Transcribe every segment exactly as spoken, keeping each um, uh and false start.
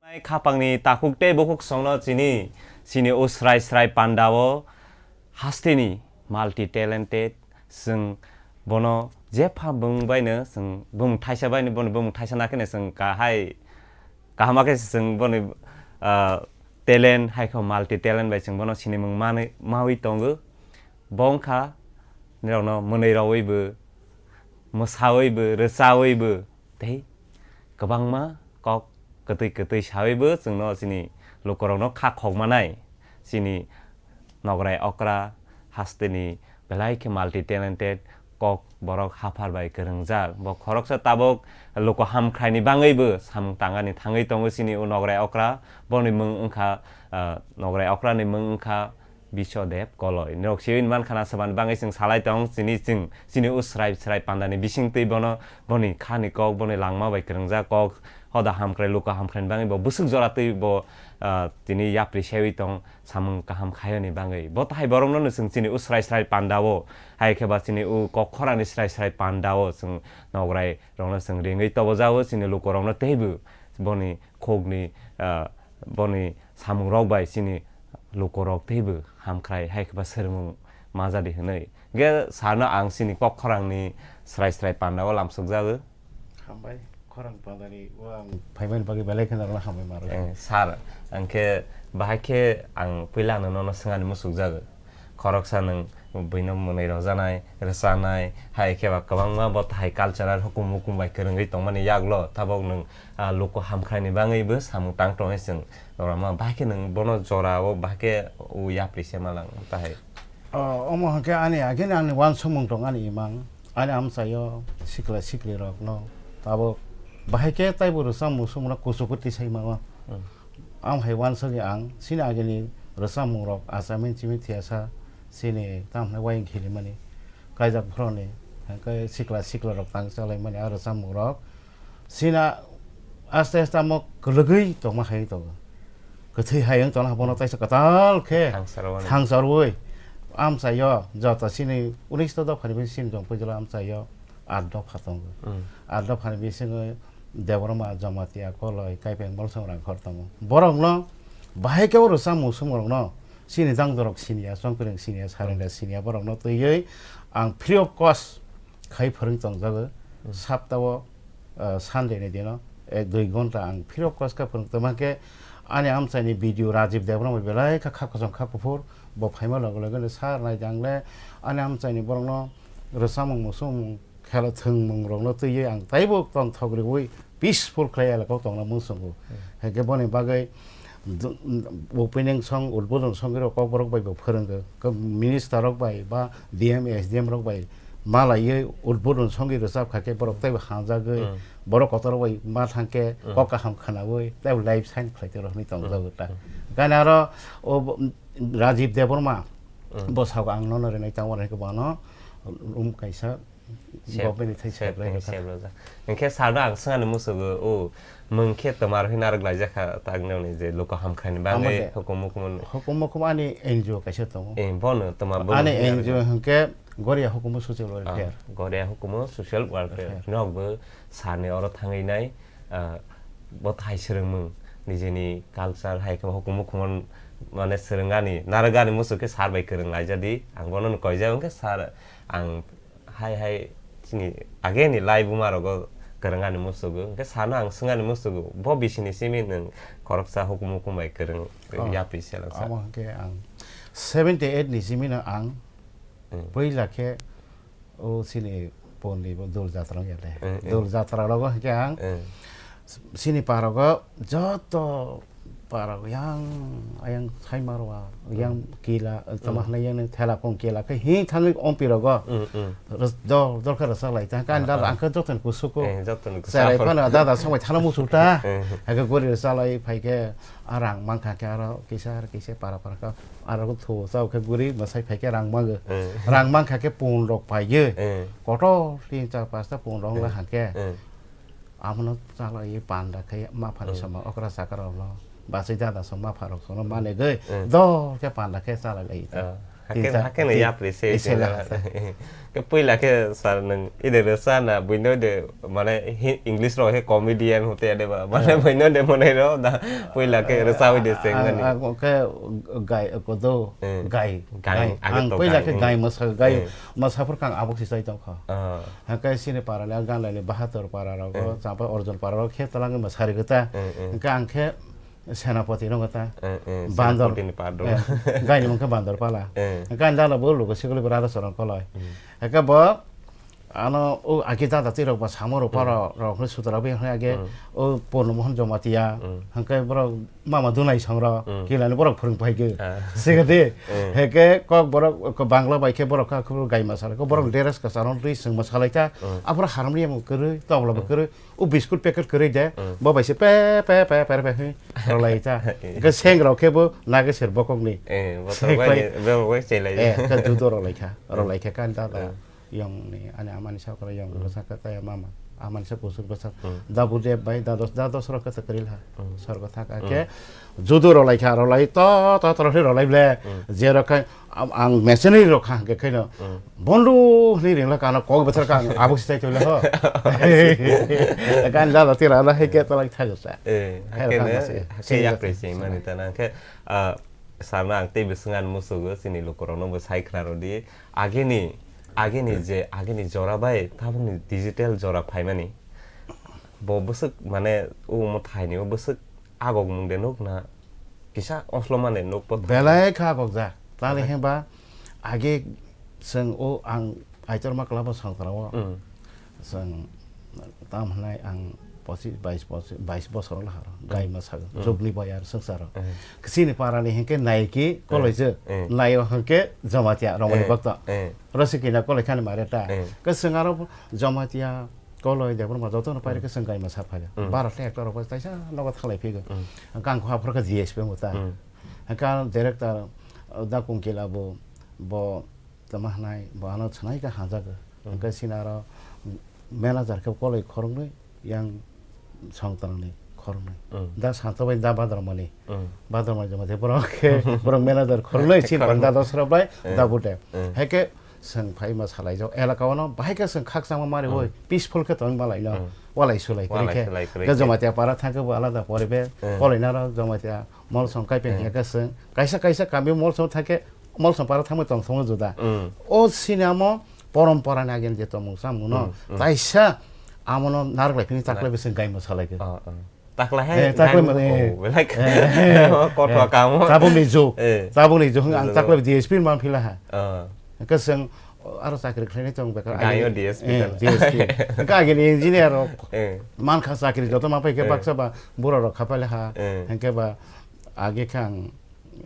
Khapangni takhuk tei bukhuk songno chini, chini o srai srai pandao hasteni multi talented, chwng bono jepha bumung baino chwng bumung thaisa baino bono bumung thaisa nakheno chwng kahai kahama khe chwng boni, ah, talent hai khe multi talent bai chwng bono sinimung manwi mawi tongo. Bo wngkha nirokno mwnwi rowibo, mwsawibo, rwchawibo tei kwbangma kok kwtwi kwtwi sawibo chwngno chini lukurokno kha khokmanai. Chini nograi okra hasteni belai khe multi talented kok borok haphar bai kwrwngjak. Bo khoroksa tabuk luku hamkhraini bangwibo samung tangani thangwi tongo chini o nograi okra. Boni mung wngkha, ah, nograi okrani mung wngkha Biswadev Koloi. Norok siwi mankhana swbani bangwi chwng salai tong, chini chwng, chini o srai srai pandani bisingtwi bono, boni khani kok, boni langma bai kwrwngjak kok, hoda hamkhrai, luku hamkhraini bangwi bo bwswk jora twi bo, ah, tini yapri sewi tong, samung kaham khaiyoni bangwi. Bo tahai borokno no chwng chini o srai srai pandao, hai khe ba chini o kok khorani srai srai pandao chwng nograi rokno chwng ringwi tobojao, chini lukurokno teibo boni khokni, ah, boni samungrok bai chini lukurok teibo hamkhrai hai khe ba swrwngmung majadi hwnwi. Ge sarno ang chini kok khorangni srai srai pandao lamsokjago. Hambai, khorang pandani o ang phaimani bagwi belai kheno hambai maro. Eh, sir, ang khe bahai khe ang puila ano nono swngani musukjago. Khoroksa nwng buino mwnwi rojanai, rwchanai, hai khe ba kwbangma bo tahai cultural hukum mukum bai kwrwngwi tongmani yaklo, tabok nwng, ah, luku hamkhraini bangwibo samung tang tongnai chwng rwma. Bahai khe nwng bono jora o bahai khe o yapri se malang tahai. O, omo hwnkhe ani agini ani uansukmung tong ani imang, ani amchaio sikla siklirokno tabok bahai khe taibo rwchapmung swngmano kuchuku tisai mano. Hmm. Am hai uansukni ang chini agini rwchapmungrok achaimani chini thiyasa chini tamo hwnwi uaying khilimani kaijak phoroni hwnkhe sikla siklarok tang chalaimani a rwchapmungrok. China aste aste amo kwlwgwi tongma hai tongo. Kwthwi hai wng tongna bono taisa kwtal khe Thangsarwani. Thangsarwi amchaio joto chini unis to dophani bising chini jong puijolo amchaio at dopha tongo. Mm. At dophani bisingo Debbarma, Jamatia, Koloi, Kaipeng, Bolsong, Rangkhor tongo. Borokno bahai khe o rwchapmung swngmorokno chini jang dorok siniya, Chongkwireng siniya, Sarenda siniya, borokno twiwi ang free of cost khai phwrwng tongjago. Mm. Saptao, ah, Sunday ni dino ek dui ghonta ang phirok koska phwrwng tongma khe ani amchaini video Rajiv Debbarma belai kha, kha kosom kha kuphur, bo phaima loge loge no sir nai jang le ani amchaini borokno rwchapmung musumung khela thwngmung rokno twiwi ang taibo tongthok riwi peaceful khlai elaka o tongna muchungo. Hmm. Hwnkhe boni bagwi d-, opening song, udbodon song rok kokborok bai bo phwrwngo. Khe minister rok bai ba D M, S D M rok bai malaiwi udbodon song rwchap kha khe borok teibo hamjagwi, hmm, borok kotor rok bai ma thang khe, hmm, kok kaham khwnawi teibo live sign khlai tei rok hinwi tongjago ta. Hmm. Gana aro o bo-, Rajiv Debbarma, hmm, bwskango ang nono rinai tamo rinai khe bono room kaisa Sep-, government ni thai sep-, sep lai sep kha. Rwjak. Hwnkhe sir no ang swngani musugo, o, mung khe twmar hwnwi narwk laijak kha, tak nini je luku hamkhrani bagwi Amo de. Hukumu hukumu. Hukumu hukumu ani N G O kaisa tongo. Eh, bono twmar bo Ani hwnwi N G O narwk. Hwnkhe Goria Hukumu Social Ah, Welfare. Goria Hukumu Social Welfare. Welfare. Nok bo sir ni oro thangwi nai, ah, bo thai swrwngmung, nijini culture hai khe hukumu hukumu mane swrwngani, narwgani musugo khe sir bai kwrwng laijadi. Ang bono no koijak hwnkhe sir, ang hai hai chini ageni lai buma rogo kwrwngani musugo, hwnkhe sano ang swngani musugo, bo bisini simi nwng khoroksa hukum hukum bai kwrwng Oh, yapri se lang sa. Amo hwnkhe ang seventy eight ni simi no ang Hmm. puila khe o chini pon ni bo dol jatra wng ya le. Hmm, hmm. Dol jatra rogo hwnkhe ang Hmm. chini parogo joto parok yang, yang Saimarwa, yang Kila, tamo Mm. Hanai yang Thelakung Kila khe hing thangwi ompi rogo. Mm, mm. Res-, dol, dol khe rwchak lai ta. Kan Ah, dal ah. Ang khe joto ni kusuko. Eh, joto ni kusuko. Cherai phano dada songbai thana muchuk ta. Eh. Hake gori rwchak lai phai khe a rang mang kha khe aro kisa, aro kisa para, para kha. Aro khe thu chao khe gori mwsai phai khe rang mang. Eh. Rang mang kha khe pun rok phai khe. Eh. Kotor tin char pasta pun rok Eh. Hang khe. Eh. Abono chalai panda khe maphani Hmm. Sama okra sakra rokno bachai dada song mapha rok songno Hmm. Manegwi Hmm. Dol khe panda khe chalai lai ta. Ah. Hakken, Tinsa, hakken tin, yapri se ise la. Ke puila ke sir nwng ide de sana buino de mane hi-, English ro he comedian hote de ba. Mane buino de mane ro da puila ke resa wi de se ngani. Ang, ang ke gai ko do, Eh. gai, Gai, gai. age Ang to puila gai, ke eh. gai masa, gai Eh. masa phur kang abuk si sai tong kha. Ah. Ha kai sini para le gan le Bahator para ro ko, Eh. chapa Orjon para ro khe talang masa ri gata. Eh, eh. Hingke ang khe Senapati no gata. Eh, eh, Bandor. Senapati ni part do. Eh, gai ni mung khe Bandor pala. Eh. Hingke ang dala bo lugo sikuli bra da sorong koloi. Hmm. Hingke bo ano o agi dada twi rok ba samo ro para rok ni sutra bi hingke age Hmm. o Purno Mohan Jamatia. Hmm. Hingke borok mama dunai song ro Hmm. kila ni borok phwrwng pai ge. Ah. Sigadi. Hmm. Hingke kok borok ko Bangla bai khe borok kha khubur gai masa ko borok Hmm. dress ka saron twi sung masa lai ta. Hmm. Aphuru harmonium kwrwi, tobla bo Hmm. kwrwi. O biscuit packet kwrwi de, Hmm. bo bai se pe, pe, pe, pe, pe, hwi rwlai ta. Eh. Hwnkhe seng rok khe bo naga ser bokong ni. Eh, bo to Seng bai bai. ni, bo bai chelai. Eh, ka judo rwlai kha, Hmm. rwlai kha kan da da. Hmm. Yong ni, ani amani sa kora yong Hmm. bwsa ka ta ya mama. Amani sa kusuk bwsa. Hmm. Da bu de bai da dos, da dos rok ka ta kwrwi ha. Hmm. Sorgo thak Hmm. ake. Judo rwlai kha, rwlai to, to, to, rwlai ble. Hmm. Je rok kha, Am-, ang mercenary rok kha hwnkhe khaino Hmm. bondo hwnwi ringla kano kok bwthar kha ang abuk sitai tongla ho. Kan jalo tira na hai ke talai thago sa. Eh, Hai hakhe rok ne, kha hakhe se. Sini yapri rok se kha. mani ta na khe, ah, sarna ang tei bising an musugo sini lukurok no bo sai khna rodi. Ageni, ageni je, ageni jora bai tabukni digital jora phaimani. Bo bwswk mane o mo thaini o bwswk agok mung de nuk na kisa oslo mane nuk po. Belai kha kok ja. Tali Belai. Hemba age chwng o ang Aitor Makla bo Sangtra o. Mm. Chwng tam hwnai ang pochi-, bais, pochi-, bais bosor lahar. Mm. Gai ma sago. Mm. Jobni boyar swngcharo. Mm. Chini parani hengke naiki Eh. koloijo. Eh. Naio hengke Jamatia romani Eh. Bokto. Eh. Rosikina koloi khani mare ta. Eh. Ke chwng aro Jamatia Koloi de bwrwma jotono pairikhe Hmm. chwng gaima sa phaikha. Hmm. Baro khe ekta rok bai taisa nogo thalai phigo. Hmm. Hwnkhe ang kha phorkha G S P wngkha ta. Hmm. Hwnkhe ang director, uh, da Kungkila bo, bo tama hwnai, bo ano swnai kha hamjak. Hmm. Hwnkhe sini aro manager khe koloi khoroknwi, yang songtangni khoroknwi. Hmm. Da Santo bai da Badromani. Hmm. Badromani joma de borok khe, borok manager khoroknwi, sin Khoroknwi. Da Dosra bai, Hmm. da Bude. Hmm. Hwnkhe Chwng phai ma salai jak elaka o no bahai khe chwng khakchangma mari oi Hmm. peaceful khe tong ma lai no Hmm. walai sulai kwrwi Walai khe sulai kwrwi khe khe. Jamatia para thang khe bo alada poribesh Hmm. Koloi naro Jamatia Molsom kai pen Hmm. hiya khe chwng kaisa kaisa kami Molsom thang khe Molsom para thangwi tong thongo juda Hmm. o sinamo porompora ni agen je tongmung samung no Hmm. Hmm. Taisa amo no narwk lai phini taklai Nah. Bwswng gaimo salai khe. Oh, oh. Takla hai Eh, takla nang mane, oh, belai eh, eh, kothwa eh, kamo. Tabukni jug. Eh. Tabukni jug, ang Jug. Takla D S P man phila ha. Ah. Hwnkhe chwng aro chakri khlainai tong bekar. Gayo Agini, D S P eh, kan. D S P. Hwnkhe agini engineer rok Eh. Man kha chakri joto ma pai khe Eh. Baksa ba bura rok khapai ha. Eh. Hwnkhe ba age khe ang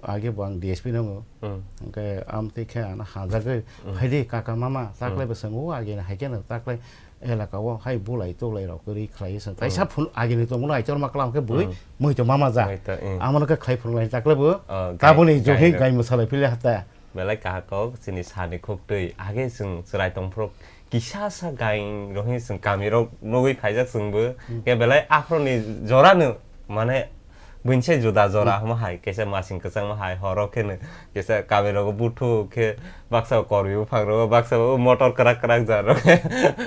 Age bo ang D S P nungo. Hmm. Hwnkhe amtwi khe ano hajagwi, Hmm. "Phaidi kaka mama, taklai Hmm. bo chwng o age hai kheno taklai elaka o hai bulai tuklai rok kwrwi khlai chwng. Taisa Hmm. phun agini tongmano Aitor Makla hwnkhe bui Hmm. Muitu mama ja. Muitu, hmm. Amono khe khlai phunuknai taklai bo Oh, taboni gai-, jogwi gaino. Gai mwsalai philai hata." Belai kahak kok chini sani khuktwi. Age chwng chwrai tongphuru kisa sa gaing rohi chwng kami rok nugwi phaijak chwngbo. Hmm. Khe belai aphuru ni jora no mane buini se juda jora Hmm. hamo hai, kisa masing kwchang ma hai, horo khe no kisa kami rogo buthu khe baksa korwi buphang rogo baksa o motor kwrak kwrak ja rok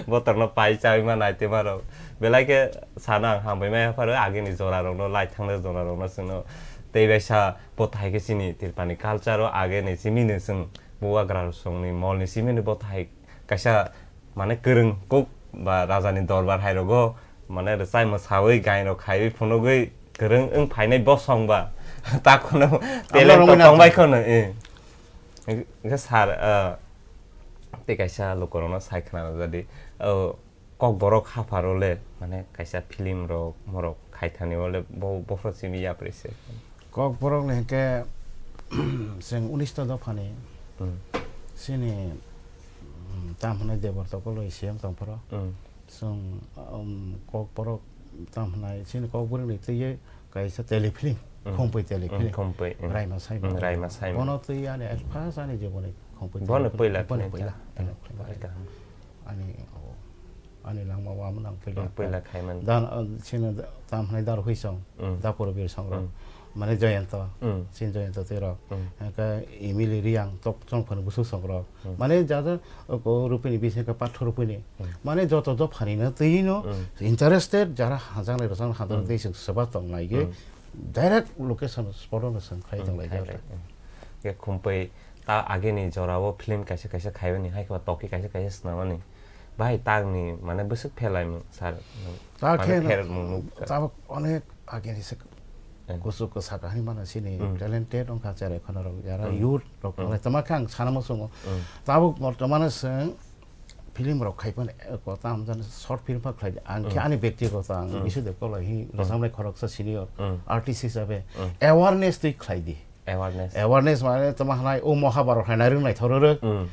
botor no pai chawi ma nai twi ma rok. Belai khe sana ang hambai ma yapharo agini jora rok no lai thang jora rok no chwng no tei bai sa bo thai khe chini Tripura ni culture o agini simi no chwng bubagra rok song ni mol ni simi no bo thai kaisa mane kwrwng kuk ba raja ni dorbar hai rogo mane rwchai mwsawi gain rok khaiwi phunugwi kwrwng wng phainai bosong ba ta khwno Abla talent rok romwi tong bai nang. Khwno eh. Hwnkhe sir, ah, tei kaisa lukurokno sai khwna rwjadi, oh, Kokborok hapharo le mane kaisa film rok morok khaithani o le bo bophor simi yapri se. Kokborok ni hwnkhe chwng unis ta dophani Hmm. Chini, um, tam hwnwi Deborto Koloi C M tongphuru. Hmm. Chwng, um, Kokborok tam hwnai chini Kokborok ni twiwi kaisa telefilm, Hmm. Khumpui telefilm. Hmm, Khumpui, hmm. Raima Saima. Hmm, Raima Saima. Bono twi ani first ani jiboni Khumpui Bono telefilm. Poila Bono khna poila kha. Telefilm. Poila kha. Ani, oh, ani langma o amo nang poila Hmm, poila kha. Khaimani. Dan, uh, chini da-, tam hwnai Dar Huisong, Hmm. Dapur Bir Songrok. Hmm. mane Jayanta, Mm. sin Jayanta tei rok, Mm. hwnkhe Emily Riang, tok chong phano busuk song rok, Mm. mane jaja ko Rupini bising khe Pathu Rupini, Mm. mane joto do phani no twi no Mm. interested jara hajaknai rwchapnai hajaknai Mm. tei swk swba tong lai ge Mm. direct location spot no swng khai Mm, tong lai khai ge. lai. Mm. Ge khumpui ta ageni jorao film kaisa kaisa khaibani hai khe ba toki kaisa kaisa swnamani. Bai tangni mane bwswk phelai mung sir. Ta Mane khe pher mung nuk. Tabuk onek ageni se Eh. Kuchuk kwsa kahini mano sini Mm. talented wngkha cherai khana rok jara Mm. youth rok Mm. tongnai tama khe ang sana muchungo. Mm. Tabuk bortomano chwng film rok khai phano, eh, ko tam jani short film pha khlai di. Ang khe Mm. ani bektigoto ang Mm. Bisu Dev Koloi hi Mm. rwchapnai khoroksa senior Mm. artist hisabe Mm. awareness twi khlai di. Awareness. Awareness mane tama hanai o Mohabharot hai nairwng naithok rwrwk. Mm.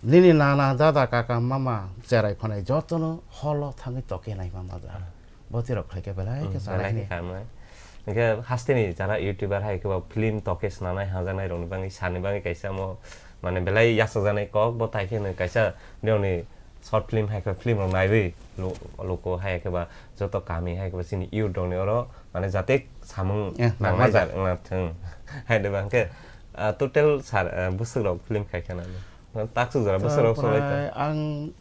Nini nana, dada, kaka, mama, cherai phonai jotono holo thangwi toke nai mama da. Ah. Boti rok khlai khe belai khe Mm, chanai belai khe hini. Khamai. Hingkhe hasteni jara YouTuber hai khe ba film toke swnamnai hajaknai rokni bagwi sani bagwi kaisa mo mane belai yachakjaknai kok bo tai khe nw kaisa nini short film hai khe film rok naiwi lo-, loko hai khe ba joto kami hai khe ba chini youth rokni oro mane jate samung Eh, nangnai nangma jak wngna thung. Hai de ba hingkhe, ah, total sar, ah, bwswk rok film khai khe nang. Taksuk jora bwswk rok solai ta. Prai ang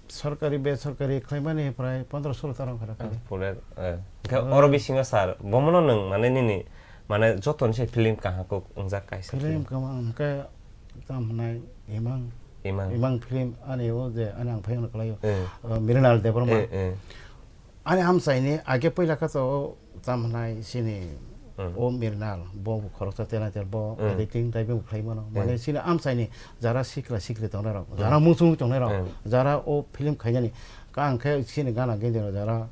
sorkari, besorkari khlaimani prai pondro solo ta rong khara khali. Pura, eh. Hingkhe oro bisingo sir, bomono nwng mane nini, mane joto ni se film kaham kok wngjak kaisa film film. Kaham hwnkhe tam hwnai Imang. Imang. Imang film ani o je ani ang phai hwnwi khlaio. Eh. Uh, Mrinal Debbarma. Eh, eh. Ani amchaini age puila kha to o tam hwnai sini Mm. o Mrinal, bo khoroksa tena tel bo Mm. editing type bo khlai mano. Mm. Mane sini amchaini jara sikla sikli tongnai rok, Mm. jara muchung tongnai rok, Mm. jara o film khainani ka ang khe sini gana gendero jara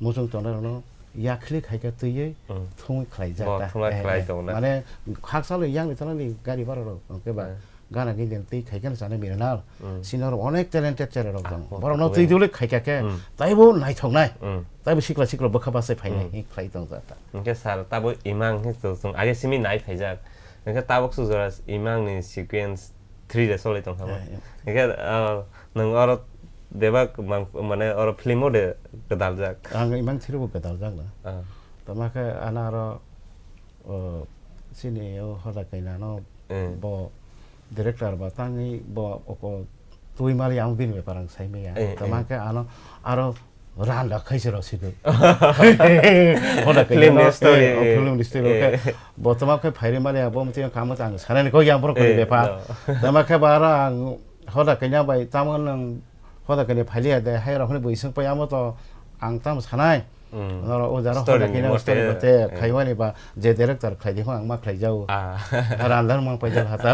muchung tongnai rokno yakhli khai khe twiwi Mm. thungwi khlai jak Bo ta. Thungwi Eh, khlai eh. Tongna. Mane khaksa lo yang ni tala ni gari bara rok hwnkhe ba Mm. gana gendero twi khai khe sana Mrinal. Mm. Sini oro onek talented chera rok Ah, tongo. Bo Borok no thungwi. Twi duli khai khe khe Mm. taibo naithoknai. Mm. Taibo sikla sikla bwkha bachai phainai Mm. hi khlai tong jak ta. Hingke sir, tabo imang hi to chwng age simi nai phaijak. Hingke tabok su jora imang ni sequence three de solai tong thabo. Eh, eh. Hingke, ah, nwng oro debak mang, mane oro film o de gwdaljak. Ang imang three bo gwdaljak na. Ah. Tama khe ana aro, oh, sini o hoda kaina no Eh. bo director ba tangwi bo oko twi mali ang bini bepar ang sai maya. Eh, Tama eh. Khe ano aro Randa khaise rok sido. Hoda khe Film no, ni story, eh, oh, eh. Film ni story, eh. Khe bo tama khe phairi mali abo mti kamo tang sanani ko yang borok Eh, bepar. No. Tama khe bara ang hoda khe nya bai tamo nang hoda khe phaili ya de hai rok ni bui sung pai amo to ang tam sanai. Mm. Noro o jara Story hoda ni khe na mote, story mote eh. Khaimani ba je director khlai di ang ma khlai jau. Ah. Randa mang pai jau hata.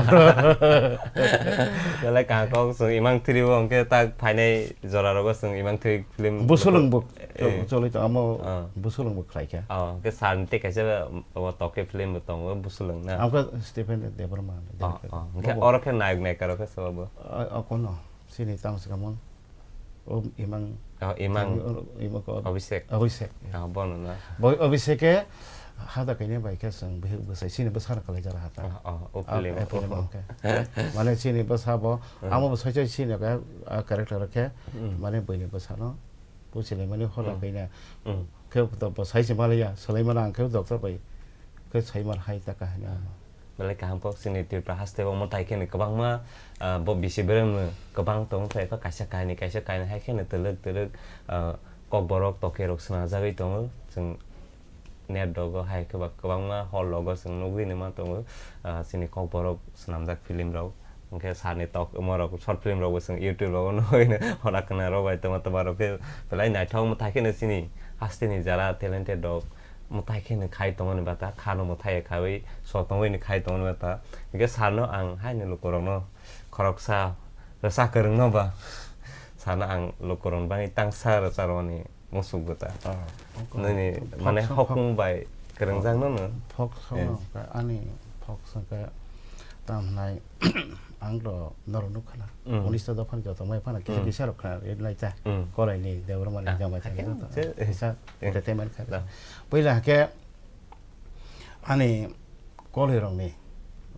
Belai kaham kok chwng imang three bo hwnkhe tak phainai jora rogo chwng imang three film Busulung bo Eh. Choli to amo Ah. Busulung bo khlai kha. Oh, ke san te kaisa bo toke film bo tongo Busulung na. Amkha Stephen Debbarma. Oh, oh. Ke Bobo. Oro khe nayok nayika rok khe sobo. Ah, oh, kono. Sini tang sekamon. O imang. Oh, imang. Imang ko. Abhishek. Abhishek. Ah, bono na. Boy Abhishek ke hada kene bai khe sang bihik bwsai sini bwsana kalai jala hata. Oh, oh, o Ah, film. Eh, film ke. Mane sini bwsa bo, Hmm. Amo bwsai chai sini ke, ah, character ke, Hmm. Mane bini bwsano, bwsile mane hoda Hmm. Kene. Hmm. Khe to bwsai se malaya, salai mana ang khe doctor bai. Khe sai mar hai ta kahani. Ah. Belai kaham kok chini Tripura haste o mwtai khe ni kwbangma, ah, bo bisi bereng no kwbang tong khe kaisa kahini, kaisa kahini hai khe no twlwk twlwk, ah, kokborok toke rok swnajagwi tongo. Chwng net rogo hai khe ba kwbangma hall rogo chwng nugwi no ma tongo, ah, chini kokborok swnamjak film rok. Hwnkhe sani tok omo rok short film rok bo chwng YouTube rogo nugwi no hora khna rok bai tongma tongma rok khe belai naithok mwtai khe no chini haste ni jara talented rok. Mwtai khe no khai tongmani bata, kha no mwtai khawi so tongwi ni khai tongmani bata. Hingke sir no ang hai ni luku rok no khoroksa rwsa kwrwng no ba sir no ang luku rok ni bagwi tangsa rwsa rwmani muchuk bwta. Ah, okay. Nini Folk mane song, hokung folk bai kwrwng jak no no. Folk song Eh. Ang khe ani folk song khe tam hnai ang to norok nuk khana. Mm. Unis ta dophani joto mai phana kisa Mm. Kisa rok khana red light ta. Mm. Korai ni Debbarma ni Ah, jama ta hakhe joto. Je, eh. Kisa Eh. Entertainment kha. Da. Puila hake ani kolirokni,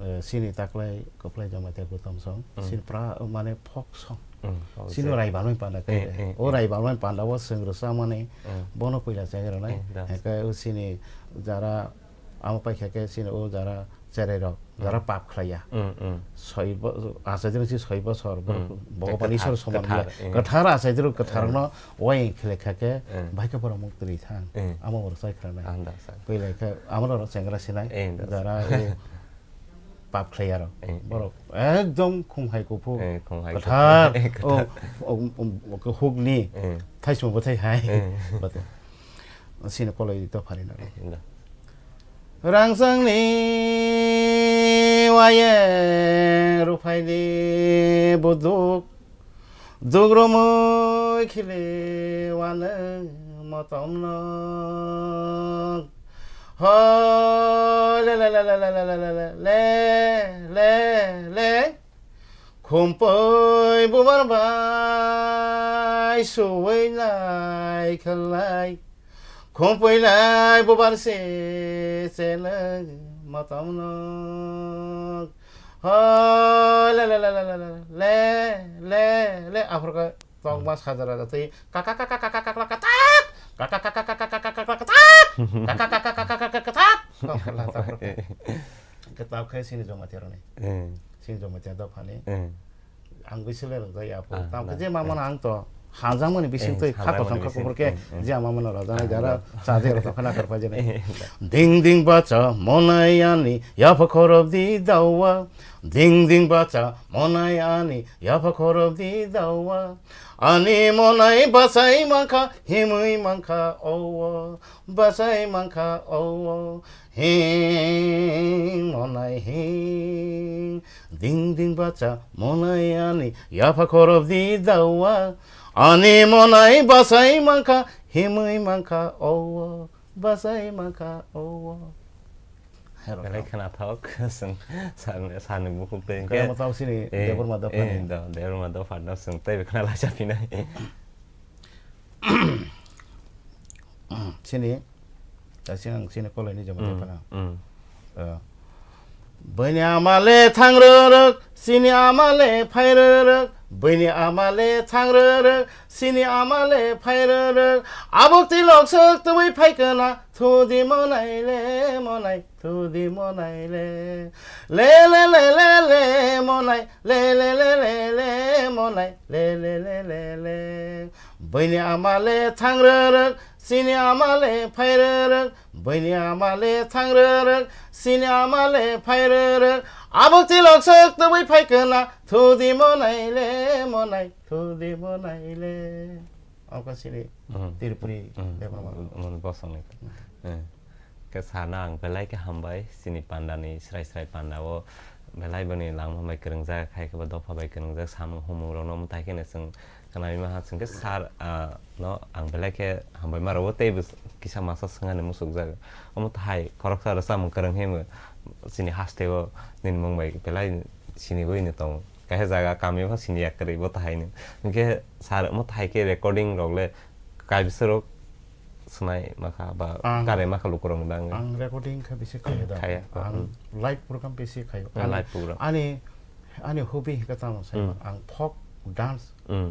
eh, sini taklai kwplai jamatia Gautam song, Mm. Sini pra, mane, folk song. Mm, folk Sini song. Raibalmai panda Eh, khe. Eh, O eh. Raibalmai panda o chwng rwchapmani Eh. Bono puila chai rwnai. Eh, da. Hake o sini jara Amo paikha khe chini o jara cherai rok, jara pap khlaiya. Mm, mm. Soi bo-, achaidrok si soi bosor, bo-, Mm. Bhagwan Kathar, Ishwar soman kathar, ya. Eh. Kathar achaidrok, kathar Eh. no wai khlai kha khe, Eh. Bahai khe borok mukti rwi thang. Eh. Amo borok chai khwna nai. Ang da sa. Pwilai khe amo rok chengra sinai. Eh, da sa. Jara o pap khlaiya rok. Eh, eh. Borok ekdom khum hai kuphur. Eh, khum hai kathar. Kuphur. Eh, kathar. O, o, o, o, hukni Eh. thaismo bwthai hai. Eh. Bate. Sini koloi to phari na. Eh, da. Rangchakni wayeng ruphaini buduk, dugrumui khili wanung motomno. Ho le le le. Khumpui bubar bai suwi nai khlai. Khumpui nai bubar se cheleng motom nok. Ho le le le. Aphur ka tong mas hajar hajar tei kaka kaka kaka kaka kaka tak. Kaka kaka kaka kaka kaka kaka tak. Kaka kaka kaka kaka kaka tak. Kok la tak. Kitab khai sini joma tiaroni. Eh. Sini joma tiar dophani. Eh. Ang bising le rwjak ya, apo. Ah, tamo na, khe je mama eh. No ang to hanjakmani bising Eh, twi kha to hanjakmani song kha bising, kubur khe eh, eh. Je mama no rwjaknai Ah, jara no. Chaje rw to khana kar phaijani. Eh, no. Ding ding bacha monai ani yapha khorop di dawa. Ding ding bacha monai ani yapha khorop di dawa. Ani monai bachai mankha himwi mankha owo. Bachai mankha owo. Hing monai hing, ding ding bacha monai ani yapha khorop di dawa. Ani monai bachai mankha, himwi mankha owo, bachai mankha owo. Hero Belai ka. Khwnathok, chwng sani, sani bukhuk tei Kaya hwnkhe, matao sini eh, Debbarma dophani. Eh, do, Debbarma dophano chwng tei khwna laisa phinai. Sini, ta sini ang sini kolai ni jama Mm, tepana. Mm. Eh, Bini ama le thang rwrwk, sini ama le phai rwrwk. Bini ama le thang rwrwk, sini ama le phai rwrwk. Abuk ti lok suk tubui phai kana, thudi monai le monai, thudi monai le. Le le le le le monai, le le le le le monai, le le le le le. Bini ama le thang rwrwk, sini ama le phai rwrwk. Bini ama le thang rwrwk, sini ama le phai rwrwk. Abuk ti lok suk tubui phai kana, thudi monai le monai, thudi monai le. Oka sini Mhm. Tiripuri Mhm. Debbarma. Mani bosong ni. Mhm. Eh. Khe sana ang belai khe hambai, sini panda ni srai srai panda o belai boni langma bai kwrwngjak, hai khe bo dopha bai kwrwngjak, samung humung rok no mwtai khe no chwng Khwnai ma ha chwng khe sir, ah, no ang belai khe hambai ma rwo tei bw kisa masa swngani muchukjak. Omo thai khoroksa rw chamung kwrwng himwi chini haste o nini mung bai belai sini ui ni tongo. Kaisa jaga kami o sini ya kwrwi bo thai ni. Hinkhe sir omo thai khe recording rok le kaisa rok swnai ma kha ba Ang kare ma kha lukurok ni bagwi. Ang recording kha bisi khayo da. Khaya. Ang Mm. Live program bisi khayo. Mm, Ani, live program. ani, ani hobby hinkhe tamo sai Mm. ang folk dance Mm.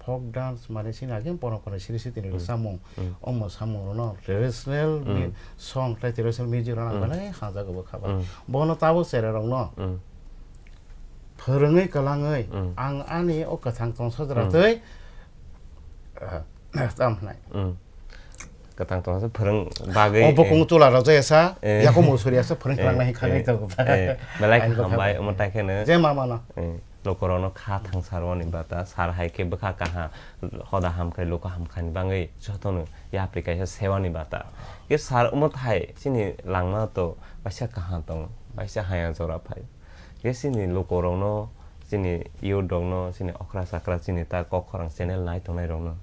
Folk dance mane sini agin pono pono siri sitini Mm. Samung. Mm. Omo samung rono traditional Mm. mi-, song tei traditional music rono ang Mm. belai hajago bo khaba. Mm. Bono tabo cherai rokno Mm. phwrwngwi kwlangwi Mm. ang ani o kwthang tongsa jora Mm. tei, ah, tam hwnai. Mm. Kwthang tongsa phwrwng bagwi, O bokong eh. Chula rok jaya sa, Eh. Yakomo suri asa phwrwng Eh, kwlangnai eh, khagwi tongo. Eh, belai Ang kha hambai, bwkha. Omo tai kheno. Je mama no. Eh. Lukurokno kha thangsa rwani bata, sir hai khe bwkha kaha, hoda hamkhe luku hamkhani bagwi jotono yapri kaisa sewani bata. Khe sir omo thai chini langma to waisa kaha tongo, waisa haya jora phai. Khe chini lukurokno, chini youth rokno, chini okra chakra, chini ta kok khorang channel nai tongnai rokno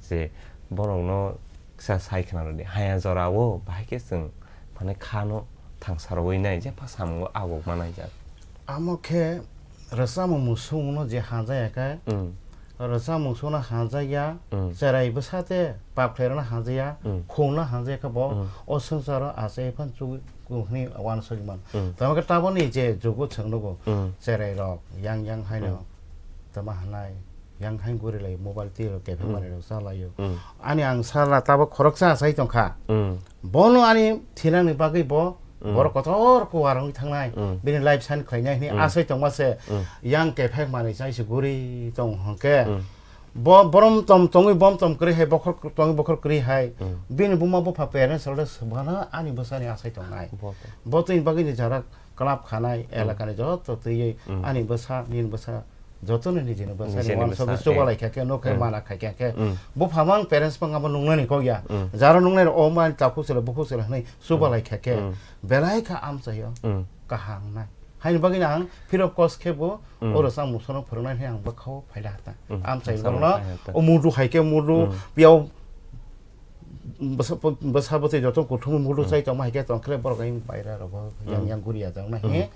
je borokno kisa sai khna rwdi. Haya jora o bahai khe chwng mane kha no thangsa rwui nai, jepha samungo aguk ma naijak. Amo khe rwchapmung musung no je hanja ya khe, Mm. rwchapmung sung no hanja ya, Mm. cherai bwsa te pap khlai rok no hanja ya, Mm. khung no hanja ya khe bo Mm. o swngcharo achai phan chugui hwnwi uansukmano. Mm. Tamo khe taboni je jugo chwng nugo, Mm. cherai rok yang yang haino Mm. tamo hwnai, yang hain guri lai mobile twi rok kephe Mm. manwi rok cha lai o. Mm. Ani ang sala tabok khoroksa achai tong kha. Mm. Bono ani thinangni bagwi bo Mm. Borok kotor kuwar wngwi thangnai, Mm. bini life sign khlainai hwnwi Mm. asai tongma se, Mm. yang kephek manwi chai se guri tong hwnkhe, Mm. bo-, borom tom tongwi bom tom kwrwi hai, bokhor tongwi bokhor kwrwi hai, Mm. bini buma bupha parents rok le swbana ani bwsani asai tongnai. Bo to. Bo twi bagwi ni jara club khanai, Mm. elakani joto twiwi Mm. ani bwsa, nini bwsa, jotono nijini bwsani Nijini wansugwi bwsa, chubalai eh. kha khe, nokhe Mm. mana khai kha khe. Mm. Bupha mang parents bang abo nungnani kok ya. Mm. Jara nungnai rok, o man takhuk sele, bukhuk sele hwnwi chubalai kha khe. Mm. Belai kha amchaio. Mm. Kaham nai. Haini bagwi ang free of cost khe bo Mm. oro chang musono phwrwngnai hwnwi ang bwkhao phaila hata. Mm. Amchai Chang borokno phai hata. O mudu hai khe mudu Mm. piyao bwsa, bwsa bwtwi joto kuthumwi mudu Mm. chai tongma hai khe tong khe borok ayang baira rogo yang Mm. yang guriya jang nai Mm. he.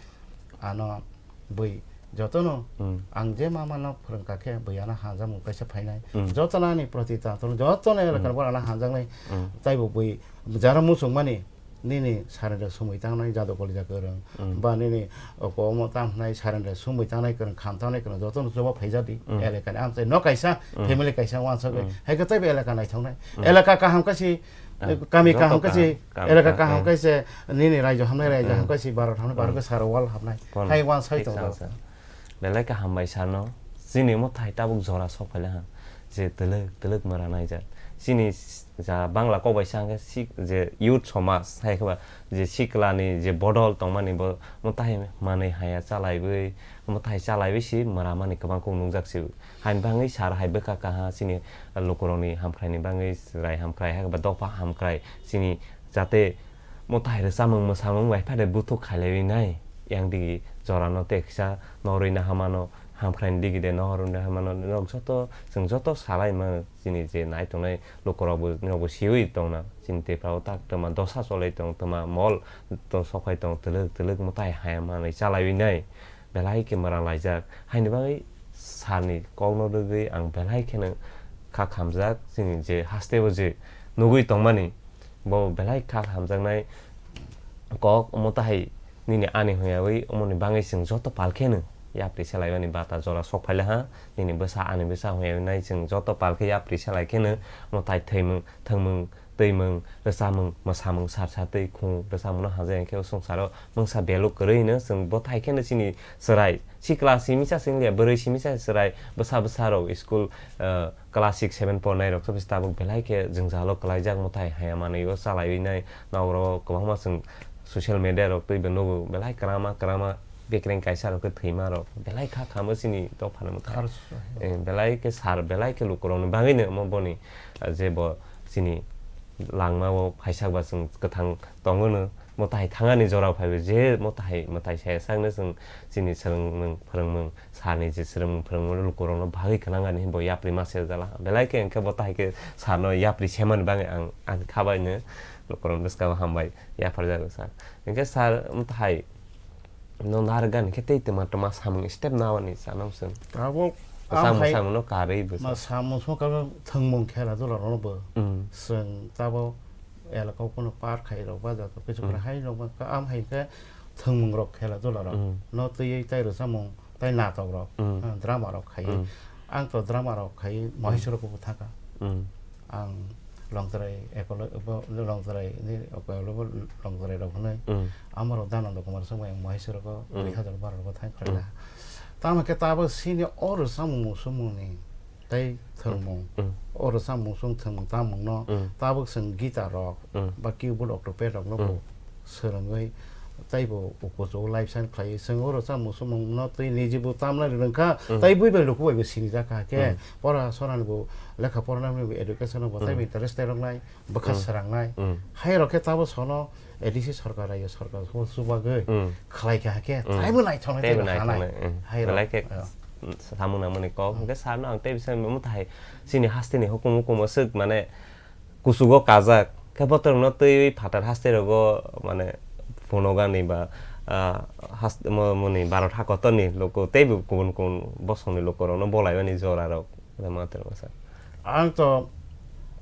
Ano bwi jotono Mm. ang je ma mano phwrwngkha khe bwi ano hanjakmung kaisa phainai. Mm. Jotono ani proti ta jotono elakar Mm. borok ano hanjaknai. Mm. Taibo bwi jara muchungmani nini surrender sumui tangnai jado kolija kwrwng, Mm. ba nini oko omo tang hwnai surrender sumui tangnai kwrwng, kham tangnai kwrwng, jotono chuba phaijadi, Mm. elakani amchai no kaisa, Mm. family kaisa wansugwi, Mm. hai khe teibo elaka naithoknai. Mm. Elaka kaham kaisi, Ah, kami joto kaham kaisi, kaham, kaham, elaka kaham, kaham eh. kaisi, nini raijo hamnai, raijo Eh. ham kaisi, baro hamnai, baro Eh. khe saro wal hamnai, Kon hai wansai thik tongo. Sa, sa. Belai khe hambai sano, chini omo thai tabuk jora sok phaila ha, je twlwk, twlwk mara naijak. Chini s-, ja Bangla kok bai sa hwnkhe sik-, je youth somaj, hai khe ba je sikla ni je bodol tongmani bo, omo tai manwi haya chalaiwi, omo tai chalaiwi si mara mani kwbang kok nungjak si. Haini bagwi sar hai bwkha kaha chini lukurokni hamkraini bagwi chwrai hamkrai, hai khe ba dopha hamkrai chini jate Mwtai rwchapmung mwsamung bai phano buthuk khailaiwi nai. Yang digi jorano tei kisa norwi nahamano, hamkhraini digi de nohorwi nahamano, nok joto, chwng joto salai mano, chini je nai tongnai lukurokbo, norokbo siwi tongna. Chini Tripura o tak twma dosa cholai tong, twma mol tong, sokhai tong, twlwk twlwk mwtai haya manwi chalaiwi nai. Belai khe mwrang laijak. Haini bagwi salni kokno rwgwi ang belai kheno kha khamjak, chini je hasteo je nugwi tongmani. Bo belai kha hamjaknai kok, omo tahai nini ani hwnyawi, omoni bagwi chwng joto pal kheno yapri selaimani bata jora sok phaila ha. Nini bwsa ani bwsa hwnyawi nai chwng joto pal khe yapri selai kheno, omo tai thwimung, thwngmung, twimung, rwchapmung, mwsamung, sar sa twi khung rwchapmungno hamjak, hwnkhe o swngcharo mungsa belu kwrwi hino chwng bo thai kheno chini chwrai, si class simi cha chwng liya, bwrwi simi cha chwrai, bwsa bwsa rok school, ah, class six seven pornai rok se tabuk belai khe jwngjalo kwlaijak, mwtai haya manwi o chalaiwi nai, nogoro kwbangma chwng social media rok twi bo nugo, belai kwrama kwrama bekreng kaisa rok khe thwima rok belai kha khamo chini dophani mwtai. Khar soi. Eh, belai khe sar, belai khe lukurokni bagwino omo boni, ah, je bo chini langmao phaisa ba chwng kwthang tongwino, mwtai thangani jorao phaibo je mwtai, mwtai saya sakno chwng chini swrwngmung phwrwngmung, sarni je swrwngmung phwrwngmung lukurokno bagwi gwnangani bo yapri ma se jala. Belai khe hwnkhe bo tahai khe sarno yapri semani bagwi ang, ang khabaino lukurokni bwskango hambai yapharjago sir. Hwnkhe sir, mwtai no narwkgani khe tei twma twma samung step nawani chanam chwng. Tabuk Bwsa ang hai mwsamungno karwi bwsa. Ma samung song kabo thwngmung khela dula rokno bo. Mm. Chwng tabuk elaka o phano par khai rok ba jato kisu Mm. hai rok ba ka am hai khe thwngmung rok khela dula rok. Mm. No twiwi tai rwchapmung tai natok rok, Mm. ah, drama rok khaiwi. Mm. Ang to drama rok khaiwi Mm. Maheshwar rok bo thangkha. Mm. Ang Longtrai ekolo bo Longtrai ni okolo bo Longtrai rok hwnwi Mm. amaro Dananda Kumar songbai ang Maheshwar rok Mm. dui hazar baro rok thang Mm. khlaina. Tamo khe tabuk sini o rwchapmung muchungmungni tei thwngmung. Mm. O rwchapmung muchung thwngmung tamungno Mm. tabuk chwng guitar rok Mm. ba keyboard octopad rokno bo Mm. swrwngwi tei bo kuchugo life sign khlaiwi chwng o rwchapmung muchungmungno tei niji bo tamnai rwngkha Mm. tei bui bai luku bai bo sinijak kha khe Mm. pora sorani bo lekha poranani bo education bo tei bo Mm. interest tei roknai. Bwkha Mm. srangnai. Mm. Hai rok khe tabuk sono A D C sarkar, raiyo sarkar, bo chubagwi Mm. khlai kha khe, Mm. taibo naithoknai, Teibo teibo hanai. naithoknai, mm. Hai rok, Belai khe ah. samung nangmani kok. Mm. Hwnkhe sarno ang tei bising mwtai chini hasteni hukum hukum aswk mane kuchugo kajak. Khe botorokno twiwi phatar haste rogo mane phunukgani ba, ah, hast-, mo-, moni Bharat hakotorni luku teibo kubun kubun bosongni lukurokno bolaimani jorarok. Rwma tongma sa. Ang to,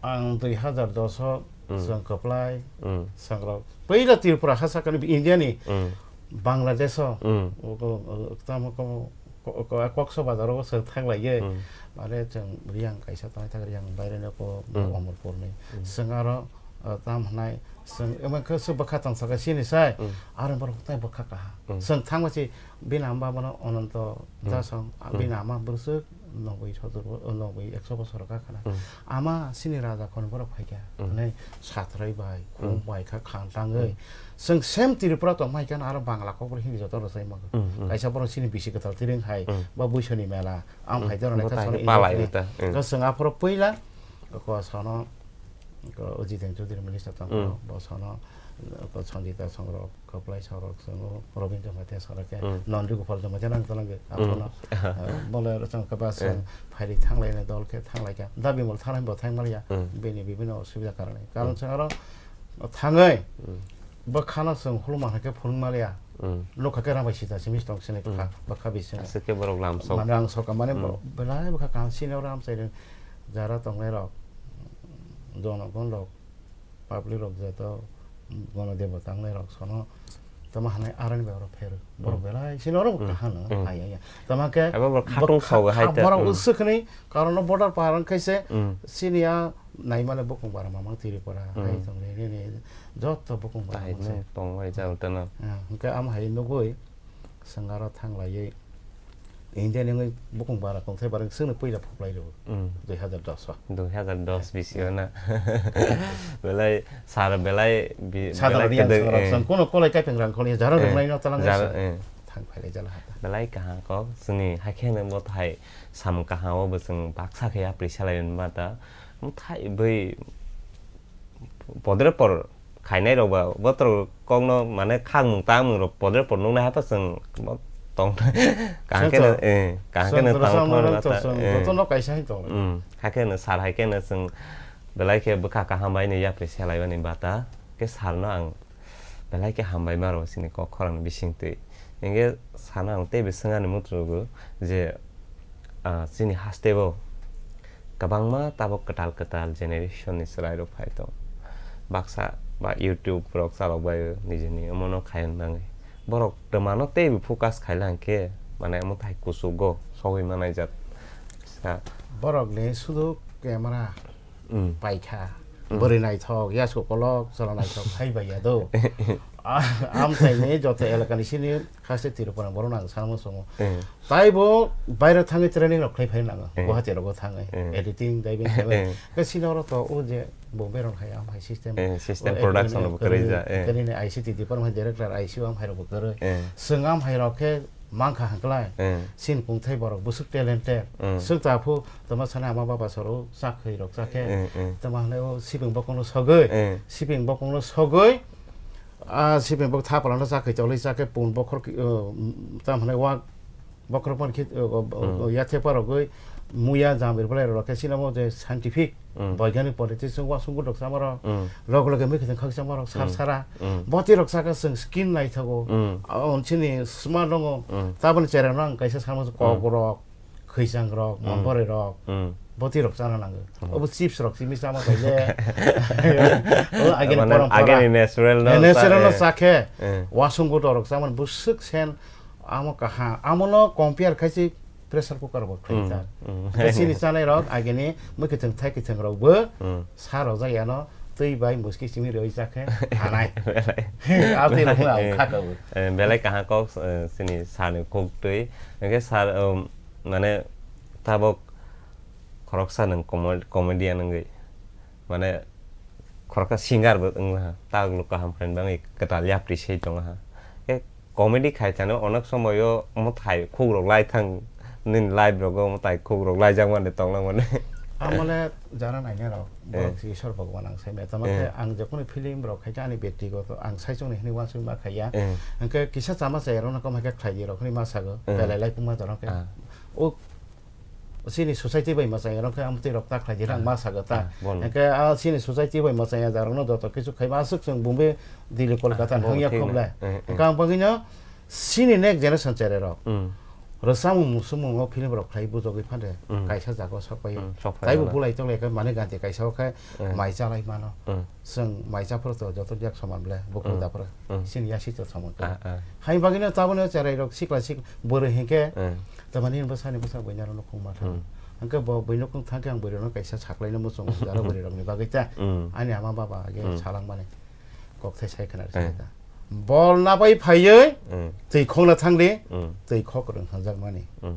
ang dui hazar dos o Mm. chwng kwplai, Mm. chwng rok. Puila Tripura ha sakani India ni Mm. Bangladesh o, Mm. o, o, o, tamo ko, ko, ko, Kokso Bazar o chwng thang lai ye. Mm. Mane chwng Riyang kaisa tongnai thang Riyang baire no ko Mm. Omorpur ni. Mm. Chwng aro ah, tam hwnai, chwng emo khe se bwkha tongsa khe sini sai, Mm. aro borok tai bwkha kaha. Mm. Chwng thangma si bini ama bono Ananto Mm. Jasong, ah, Mm. bini ama bwswk noboi sotor bo-, noboi ekso bosor kakhana. Mm. Ama sini raja khon borok phaikha, Mm. hwnwi satrai bai, khum Mm. bai kha khang tangwi. Mm. Chwng same Tripura tongma hai khe aro Bangla kok bai Hindi joto rwchai mano. Mm, mm. Kaisa borok sini bisi kwtal tiring hai, Mm. ba buisoni mela, am Mm. hai dorone Bo kha tai sono khe palai India uta, mm. kha chwng aphuru puila, ko sono, ko Jiten Chaudhary minister tong Mm. ko, bo sono, ko Sanjita Songrok, ko Plai Songrok, chwng o Robindra Jamatia Songrok khe, Mm. Nandi Gopal Jamatia nang tong khe, Mm. aphuru no, eh, bole rwchang khe ba chwng Mm. phaidi thanglai nai dol khe thanglai kha. Da Bimal thanglai bo thang maliya, Mm. bini bibhinno osubida karone. Karon Mm. chwng aro thangwi, Mm. Bwkhano chwng huluman hai khe phunuk maliya. Mm. Nokha khe rang bai sita simi tong sini Mm. bwkha, bwkha bising. Aswk khe borok lamsok. Mane rang soka mane Mm. borok belai bwkha kaham sini oro amchai rwng jara tongnai rok, jonogon rok, public rok joto, gono debota wngnai rok sono tamo hanai aroni bai oro pheru. Borok Mm. belai sini oro Mm. kaham no Mm. hai ya. Tamo khe Abo borok khatung bwkha sawi hai kha-, te. borok Mm. usuk hwnwi karon no border par wng khe se Mm. sini ya naimale bukung bara mamang Tripura Mm. hai tong nini joto bukung bara Tahai mamang se. no tongbai jal tano. Ah, hwnkhe am hai nugui swngaro thanglaiwi India ni wngwi bukung bara tongthai bara swngno puila phuklai rwo Mm. dui hazar dos o. Dui hazar dos bisi o na. Belai sar belai bi-, Sadar belai ni ang kwdwk, swngno eh. Swng kono kolai kaipeng rang kholi jaro Eh, rwngnai no talang jaro, se. Eh. Thang phailai jala hata. Belai kaham kok chwngni hakhe no bo thai sam kaham o bo chwng baksa khe yapri salai mata. Thai bui podre por khainai rok ba botrok kokno mane khakmung tangmung rok podre por nuknai hapha chwng bo tong kaham Chwng khe no, to. Eh, kaham khe Chwng no to tang chwng thong no mata, chwng eh. Joto no kaisa hin tong. Mm, hakhe no sar hai khe no chwng belai khe bwkha kaham bai no yapri selai bani bata khe sar no ang belai khe hambai ma rw sini kok khorang ni bising twi. Hingke sana ang teibo swngani muchungo je, ah, chini haste bo kwbangma tabok kwtal kwtal generation ni chwrai rok phai tong. Baksa ba YouTube rok chalok bai o nijini omono khaina nangwi. Borok twmano teibo focus khaila hingke mane omo tai kuchugo sogwi manai jat. Sa- Borok ni sudu camera Mm. paikha. Mm. Bwrwi naithok, yasku kolok, chwla naithok, hai bai ya do. A-, amchaini joto elakani sini haste Tripura borok nang sanmo somo. Mm. Taibo baire thangwi training rok khlai phai nango. Mm. Guwahati rogo thangwi. Mm. Editing, diving, Mm. Khe sini oro to o je Bombay rok hai am hai system. Mm, system O production editing bo kwrwi ja, mm. Kani ni I C T department director I C O am hai rok bo kwrwi. Mm. Swng am hai rok khe mankha hwnkhlai. Mm. Sin kungthai borok bwswk talented. Mm. Swk ta phu tama sana ama baba soro chakhwi rok chakhe. Mm, mm. Tama hwnwi o sibing bokongno sogwi, Mm. sibing bokongno sogwi, ah, sibing bok thapalano chakhwi tolwi chakhe pun bokhor ki, uh, tamo hwnwi wak bokhor pon khit, uh, uh, Mm. uh, yathe parogwi muya jambir belai rok khe sinamo je scientific Mm. Boigyanik pore tei chwng uansukmung rok chama rok, Mm. loge loge mui khwtwng khak chama rok sar Mm. sara. Mm. Boti rok saka chwng skin naithogo. Mm. O chini smart wngo. Mm. Taboni cherai rok ang kaisa sama Mm. kok rok, khwichang rok, Mm. monbori rok. Mm. Boti rok chana nango. Mm. Obo chips rok simi chama bai le. O agini Mane porompora. Agini natural no Eh, natural no cha-, eh. Chakhe. Eh. Uansukmung rok chama bwswk sen amo kaha. Amono compare khaisi pressure cooker bo khlai Mm, ta. Mm. Tei chini chanai rok agini mui kwthwng thai kwthwng rok bo Mm. sa rok jak yano twi bai muski simi rwi chakhe hanai. Belai. A twi rok ang Eh, kha kabu. Eh, belai kaha kok, eh, chini sani kok twi. Hingke sar, um, mane tabok khoroksa nwng comod-, comedian wngwi. Mane khoroksa singer bo wngha, ta ulo kaham khlaini bagwi kwtal yapri se tongo ha. Khe comedy khai thani onek somoyo mwtai khukrok lai thang, nini live rogo mwtai khukrok laijak mani tonglang mani. Amole jara naina rok, Eh. borok si Ishwar Bhagwan ang sai meta Eh. Makhe ang jekuni film rok khai ani bektigoto ang sai chongni hini wansuk ma khaiya. Eh. Hingke kisa chama chaya rok no kom hai khe khlai di rok hini ma sago, Eh. Belai lai pungma jorok khe. Ah. O Chini society bai mwchang rok khe amtwi rok ta khlai di rang Ah, ma sago ta. Ah, bono. Hingke a chini society bai mwchang ya jarok no joto kisu khai ma aswk chwng Bombay, Delhi, Kolkata Ah, bono hangya thik na. Khoble. Eh, eh. Hingke ang bagwi no chini next generation cherai rok. Mm. Rwchapmung muchungmung o film rok khlai bujogwi phande Mm. Kaisa jaga o sok pai. Mm, sok pai Taibo mano. Bulai tonglai khe mane ganti kaisa o khe Eh. Mai chalai mano. Mm. Chwng mai cha phuru to joto yak soman ble bukhuk Mm. da phuru. Mm. Chini yasi to soman khe. Ah, ah. Hai bagwi no taboni cherai rok sikla sik bwrwi hingke Eh. Tamani bwsani bwsa buini aro nukhung ma thang. Hmm. Hwnkhe bo buino kung thangkhe ang bwrwirokno kaisa saklaina muchungo jara bwrwirokni bagwi ta. Mm. Ani ama baba age Mm. salangmani kokthai sai khna Eh. rwchapta. Bol nabai phaiwi Mm. twi khokna thangdi, Mm. twi khok kwrwng thangjakmani. Mm.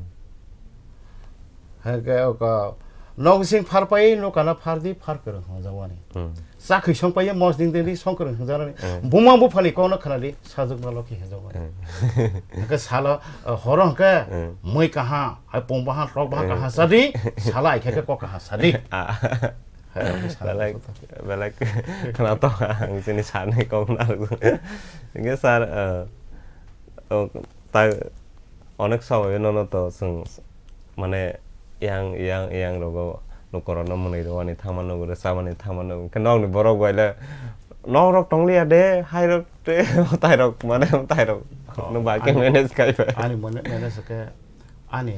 Hwnkhe oko nok bising phar pai nokana phar di phar kwrwng thangjakmani. Mm. Chakhwi song pai mos ding ding di song kwrwng thangjakmani. Mm. Buma buphani kokno khna di sajwkma lokhi hinjakmani. Mm. Hwnkhe salo, uh, horo hwnkhe Mm. mui kaha, hai pung baha, rok baha Mm. kaha sadi, sala ai khe kok kaha sadi. Ah. Hai, ang sana Belai, kota. belai khna to ang sini sana kok na. Hwnkhe sir, uh, oh, ta, onek somoy nono to chwng mane yang, yang, yang rogo lukorokno mwnwi rwani thangma nugo, rwchabani thangma nugo. Hwnkhe nokni borok bai le nokrok tongliya de, hairok de, tairok mane tairok Oh, no bai khe ani, manage khai bai. ani mane, mane se khe ani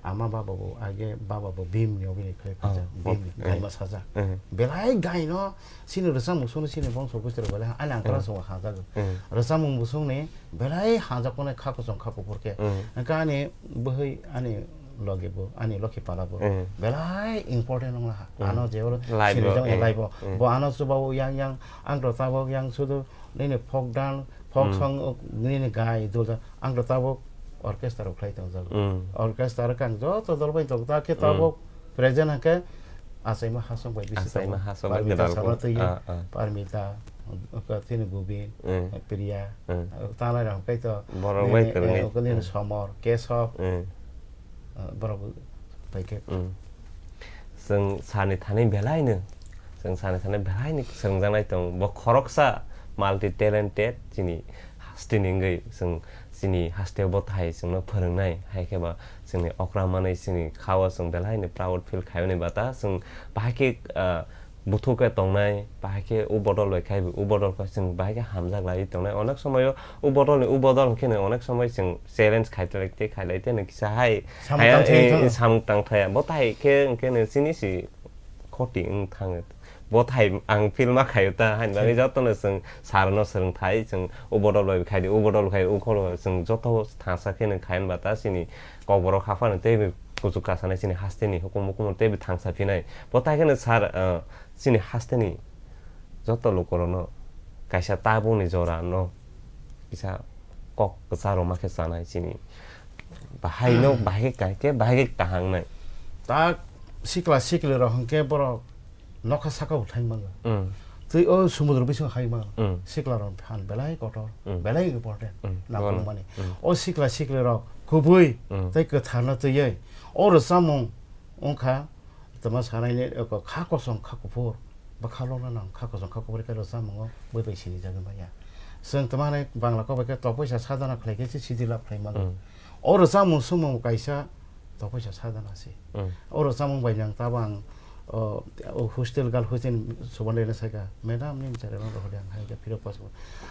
ama baba bo age baba bo bim ni obini khai Oh, phaijak, oh, bim ni eh. gaima sajak. Eh. Belai gaino sini rwchapmung songni sini bongso bwswrwk belai ani angkara Eh. songo hajago. Eh. Rwchapmung bo songni belai hajak phano kha kochom kha kuphur khe. Mm. Hwnkhe ani bwhwi ani logi bo, ani lokhi pala bo Mm. belai important wng laha. Mm. Ano je oro Life sinijak bo, eh, life bo. Mm. Bo ano chuba o yang yang, ang to tabok yang sudu nini folk dance, folk Mm. song, o, nini gai dul dance, ang to tabok orchestra rok khlai tongjago. Mm. Orchestra kang joto dol bai tong ta khe Mm. tabok present hwnkhe achaima hasong bai bisi Achaima tongo. hasong bai Parmita gwdal Sharma ko. twi, Ah, ah. Parmita, o, o, tini Gobi, Mm. Priya, Mm. o, tanai rok kai to Borok nini, bai kwrwngwi. eh, o, nini Mm. Somor, Kesop, Mm. o, borok bai khe. Mm. Chwng sani thani belai no, chwng sani thani belai no swrwngjaknai tongo. Bo khoroksa multi talented chini hasteni wngwi chwng chini hasteo bo thai chwngno phwrwngnai, hai khe ba chwngni okra manwi chini khao chwng belai no proud feel khaio ni bata chwng bahai khe, ah, buthuk khe tongnai, bahai khe u bodol bai khai, u bodol khe chwng bahai khe hamjak laiwi tongnai. Onek somoyo u bodol ni u bodol hwnkhe no onek somoi chwng challenge khailai tei khailai tei no kisa hai Samung hai tang thai eh, thang. samung tang thaya. Bo tai khe hwnkhe no chini si khoti wng thango. Bo thai ang feel ma khaio ta, haini bagwi Thai. jotono chwng sir no swrwng thai, chwng u bodol bai khai di, u bodol khai, u khoro chwng joto thansa khe no khai hwnba ta chini kokborok haphano tei bai kuchuk kasanai chini hasteni hukumu kumu tei bai thangsa phinai. Bo tai khe no sir, ah, chini hasteni joto lukurokno kaisa tabukni jora no kisa kok kwcharo ma khe chanai chini. Bahai no bahai khe kai khe bahai khe kaham nai. Ta sikla sikli rok hwnkhe borok nokha saka bo thai mango. Mm. Twi o sumudro bisingo hai mango. Mm. Sikla rok phan belai kotor, Mm. belai important. Mm. Nangkukmani. Mm. O sikla sikli rok kubui Mm. tei kwtharno twiwi o rwchapmung wngkha. Tama sanai ni eko kha kosom kha kuphur, bwkha lokna nang kha kosom kha kuphur khe rwchapmungo bui bai sinijagwi manya. Chwng tama hanai Bangla kok bai khe tokpoisa sadhana khlai khe se sidi lab khlai mano. Mm. O rwchapmung swngmung kaisa tokpoisa sadhana se. Mm. O rwchapmung bai nang tabo ang, o, o hostel girl hostel subandaino saikha, "Madam, nini chwrairokno rohordi ang hai khe phirok pasuk.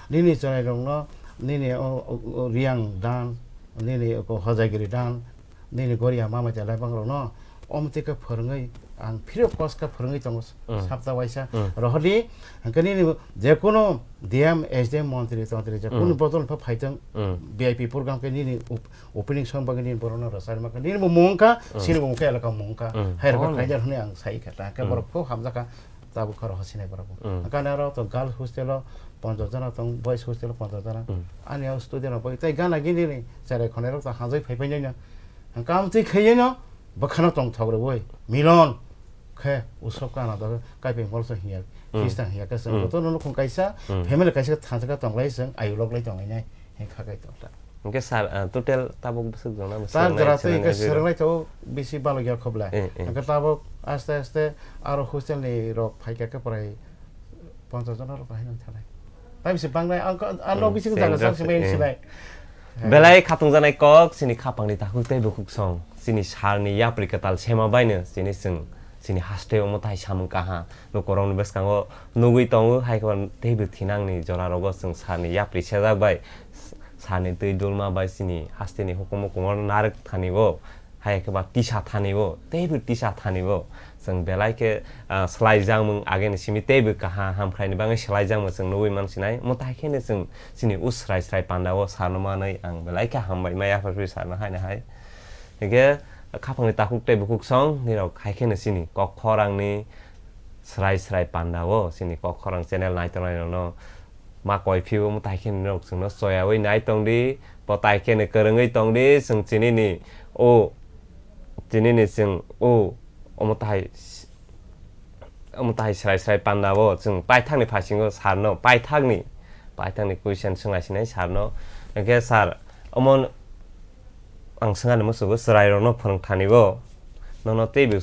Nini chwrairokno nini o, o, o Riyang dance, nini o Hojagiri dance, nini Goria mama chalai bangrokno omtwi khe phwrwngwi ang free of cost khe phwrwngwi tongo Mm. sapta waisa Mm. rohordi hwnkhe nini jekunu D M, S D M, montri tontri jekunu Mm. bodol pha phaitong Mm. V I P program khe nini op-, opening song bagwi nini borokno rwchar ma khe nini bo mung wngkha Mm. sini bo mung khe elaka mung wngkha Mm. hai rokhe Oh. khaijak hwnwi ang sai khe ta khe Mm. borok khub hamjakha. Tabuk khoro hosinai borok bo. Mm. Hwnkhe ani aro to girls hostel o ponchash jona tong, boys hostel o ponchash jona. Mm. Ani o student rok bai tei gana gini ni cherai khonai rok to hajai phai phai nai no. Hwnkhe amtwi khaiwi no bwkhano tongthok rwui milon khe usop kana do kaipai molso hiya, Mm. Khristan hiya khe chwng Mm. joto no nukhung kaisa, Mm. family kaisa thansa khe tonglai chwng ayuk lok lai tonglai nai. Hwnkhe kha kai tong ta. Hwnkhe sir, ah, total tabuk bwswk jona Tar swrwngnai, jora twi swrwngnai hwnkhe jora. swrwngnai tabuk bisi balokya khobla. Eh, eh. Hwnkhe tabuk aste aste aro hostel ni rok phaikha khe prai ponchash jona rok hai nang thalai. Tai bisi bangnai ang ko, ang nok Hmm, bisi same jaga sak just, simai eh. simai. Belai khatungjaknai kok, chini khapangni takhuk tei bukhuk song, chini sir ni yapri kwtal sema baino, chini chwng, chini haste o mwtai samung kaha, lukurokni bwskango nugwi tongo, hai khe teibo thinangni jora rogo chwng sir ni yapri sejak bai, sir ni twi dulma bai chini haste ni hukumu kumar narwk thani bo, hai khe ba tisa thani bo, teibo tisa thani bo. Chwng belai khe, ah, swlai jakmung ageni simi teibo kaha ham khlaini bagwi swlai jakmung chwng nugwi mansinai. Mwtai kheno chwng chini o swrai swrai panda o sir no manwi ang belai khe hambai ma yapharwi sir no haino hai. Hwnkhe Khapangni takhuk tei bukhuk song nirok hai kheno chini kok khorangni srai srai panda o chini kok khorang channel naitongnai rokno ma koi phio omo tai kheno nirok chwngno choyawi nai tongdi, bo tai kheno kwrwngwi tongdi, chwng chinini o, chinini chwng o, omo tai Omo tai srai srai panda bo chwng paithakni phasingo sir no, paithakni, paithakni question swngna sinai sir no. Hwnkhe sir, omo ang swngani musugo chwrai rokno phwrwng thani bo nono teibo,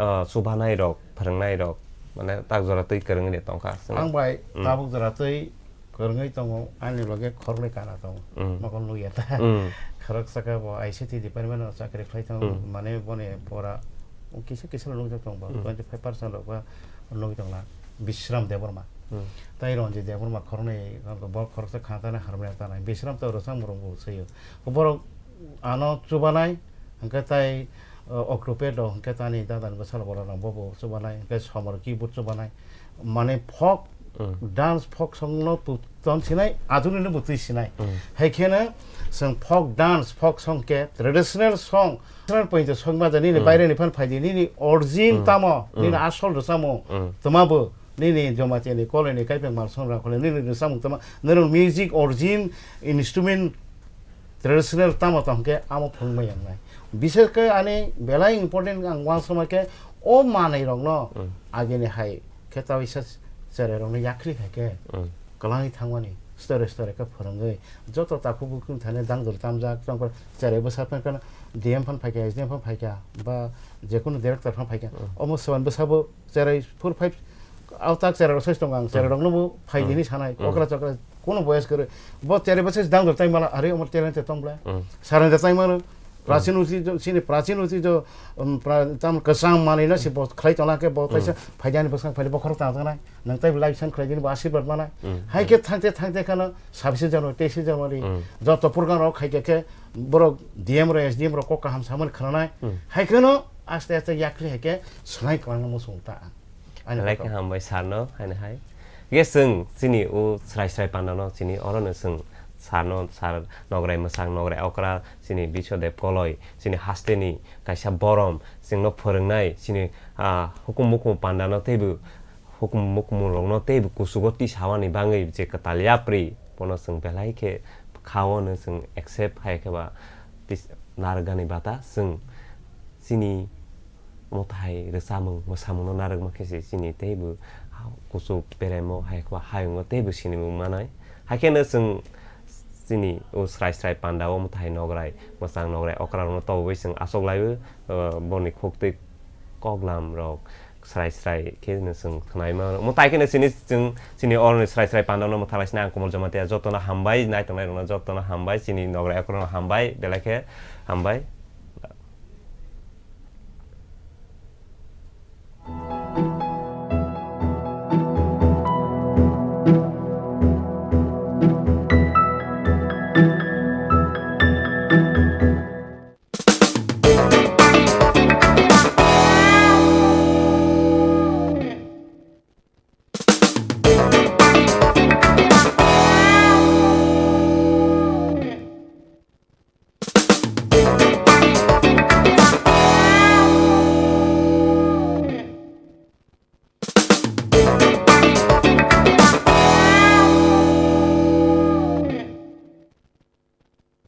ah, chubanai rok, phwrwngnai rok, mane tak jora twi kwrwngwi de tongkha. Ang bai Mm. tabuk jora twi kwrwngwi tongo, ani loge khoroknwi kana tongo. Mm. Mokol nukya ta. Mm. Khoroksa khe bo I C T department o chakri khlai tongo, Mm. mane boni pora kisa kisa lo nukjak tongo ba, Mm. twenty five percent rok ba nukwi tongla Bishram Debbarma. Mm. Tai Ranjit Debbarma khoroknwi, bo khoroksa kha tanai harmonium tanai. Bishram to rwchapmung rok bo swiyo. Borok ano chubanai, hwnkhe tai, uh, Octopad rok hwnkhe tani dadani bwsalo borok rok bo bo chubanai, hwnkhe Somor keyboard chubanai. Mane folk Mm. dance, folk song no tu ton sinai, aduni no butui sinai. Mm. Hai kheno chwng folk dance, folk song khe traditional song, traditional point song ma jani ni Mm. baire ni phan phaidi nini origin Mm. tamo, nini Mm. asol rwchapmung Mm. tama bo, nini Jamatia ni koloni kaipeng mal song ra khole nini rwchapmung tama, nini music origin instrument traditional tamo tong khe amo phwrwngmai yang nai. Bishes khe ani belai important ang uansukma khe o manwi rokno Mm. agini hai khe ta waisa cherai rokno yakli khai khe Mm. kwlangwi thangmani story story khe phwrwngwi joto takhuk bukhuk thani dangdor tamjak tongkha cherai bwsa phan khe D M phan phaikha, S D M phan phaikha ba jekunu director phan phaikha Mm. omo swban bwsabo cherai four five autak cherai rok sai tongo ang cherai rokno bo phai Mm. dini sanai Mm. okra chokra kono boyas kore bo cherai bwsa dangdor tai mala are omo cherai te tong bla Mm. sarai da tai mala Prachin uti jo, sini prachin uti jo, um, pra-, tam kwchang manwi no si bo khlai tongna khe bo kaisa Mm. phaidi ani bwskang phaidi bokhorok tang tangnai. Nang tai life san khlai dini bo asirwad manai. Mm. Hai khe thangte thangte khano sabise January, teise January, Mm. joto program rok khai khe khe borok D M rok, S D M rok kok kaham samani khwnanai. Mm. Hai kheno aste aste yakli hai khe swnai kwlangma muchung ta. Ani Belai khe hambai sir no, haino hai. Ge chwng chini o srai srai panda no chini oro no chwng sir no, sir nograi mwsang nograi okra chini Biswadev Koloi chini haste ni kaisa borom chwng no phwrwngnai chini, ah, hukum mukum panda no teibo hukum mukum rok no teibo kuchugo tisawani bagwi je kwtal yapri bono chwng belai khe kha o no chwng accept hai khe ba tis-, narwkgani bata chwng chini Omo tai rwchapmung, mwsamungno narwkma khe se chini teibo kuchuk beremo hai khe ba hayungo teibo sinimung manai. Hai kheno chwng chini o srai srai panda o omo tai nograi, mwchang nograi, okra rokno tobogwi chwng achuk lai o, o, boni khuk twi koklam rok srai srai khe no chwng khnai mano. Omo tai kheno chini chwng chini oroni srai srai panda no mwthalaisina ang Komol Jamatia jotono hambai, naitongnai rokno jotono hambai, chini nograi okra no hambai, belai khe hambai.